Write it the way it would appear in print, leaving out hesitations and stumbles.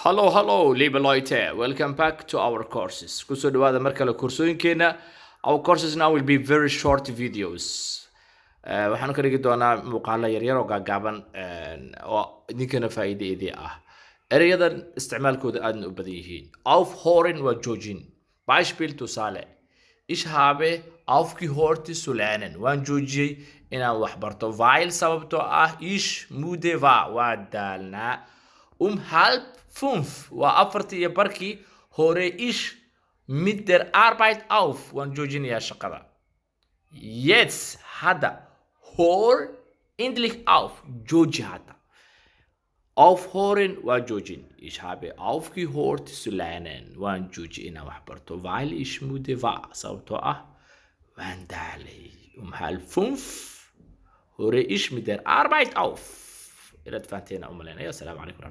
Hallo, hallo, liebe Leute. Welcome back to our courses. Kusoo dhawaada mar kale koorsooyinkeena. Our courses now will be very short videos. Waxaan ka dhigi doonaa muuqaalo yaryar oo gaagaaban oo idinkana faa'iido idii ah. Erayadan isticmaalkooda aadna u badan yihiin. Aufhören waa joojin. Beispiel, tusaale. Ich habe aufgehört zu lernen. Waan joojiyey inaan wax barto. Weil, sababtoo ah, ich müde war. Waa daalnaa. Um 4:30, waa 4:30, höre ich mit der Arbeit auf. Waan joojinayaa shaqada. Jetzt, hadda. Hör endlich auf. Jooji hadda. Aufhören waa joojin. Ich habe aufgehört zu lernen. Waan joojiyey inaan wax barto. Weil ich müde war. Sababtoo ah waan daalay. Um 4:30 höre ich mit der Arbeit auf. Inaad fahanteen u malaynaya. Asalaamu calaykum.